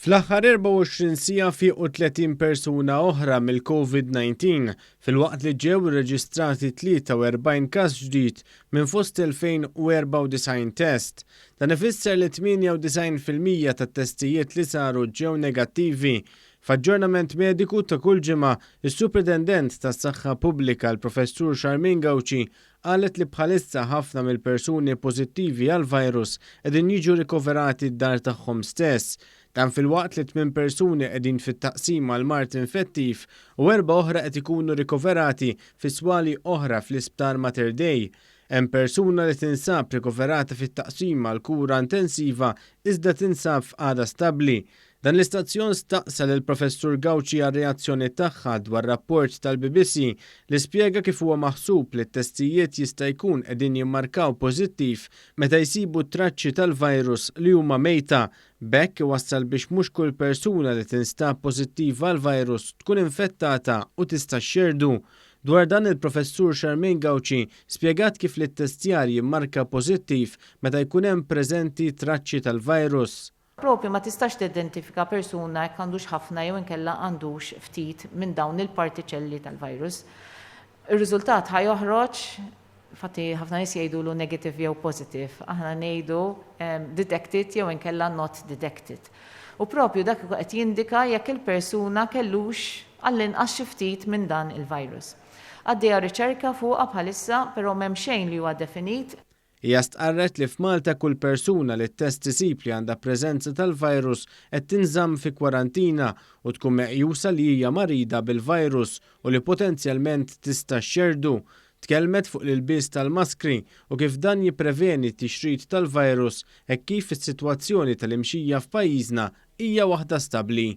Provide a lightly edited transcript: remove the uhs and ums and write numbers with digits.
Fl-aħħar 24 siegħa fiequ 30 persuna oħra mill-Covid-19 filwaqt li ġew irreġistrati 43 każ ġdid minn fost 2094 test. Dan ifisser li 98% tat-testijiet li saru ġew negattivi. F'aġġornament mediku ta' kull ġimgħa, is-Supretendent tas-Saħħa Pubblika l-Professur Charmaine Gauci qalet li bħalissa ħafna mill-persuni pożittivi għall-virus qegħdin jiġu rikoverati d-dar tagħhom stess. Dan filwaqt li tminn persuni qegħdin fit-taqsima għall-mard infettiv u erbgħa oħra qed ikunu rikoverati fi swali oħra fl-Isptar Mater Dei. Hemm persuna li tinsab rikoverata fit-taqsima għall-kura intensiva iżda tinsab f'qagħda stabbli. Dan l-istazzjon staqsa lill-Professur Gauci għar-reazzjoni tagħha dwar rapport tal-BBC li spjega kif huwa maħsub li t-testijiet jista' jkun qegħdin jimmarkaw pożittiv meta jsibu traċċi tal-virus li huma mejta. B'hekk iwassal biex mhux kull persuna li tinstab pożittiva għall-virus tkun infettata u tista' xxerrdu. Dwar dan il-Professur Charmaine Gauci spjegat kif l-ittestjar jimmarka pożittiv meta jkun hemm preżenti traċċi tal-virus. Propju ma tistax tidentifika persuna jekk għandux ħafna jew inkella għandux ftit minn dawn il-partiċelli tal-virus. Ir-riżultat ħa joħroġ, infatti ħafna nies jgħidulu negative jew positive, aħna ngħidu detected jew inkella not detected. U propju dak ikun qed jindika jekk il-persuna kellux għall-inqas xi ftit minn dan il-virus. Għaddejja riċerka fuqha bħalissa, però m'hemm xejn li huwa definit. Hija stqarret li f'Malta kull persuna li t-test isib li għandha preżenza tal-virus qed tinżamm fi kwarantina u tkun meqjusa li hija marida bil-virus u li potenzjalment tista' xxerrdu. Tkellmet fuq l-ilbies tal-maskri u kif dan jippreveni t-tixrid tal-virus hekk kif is-sitwazzjoni tal-imxija f'pajjiżna hija waħda stabbli.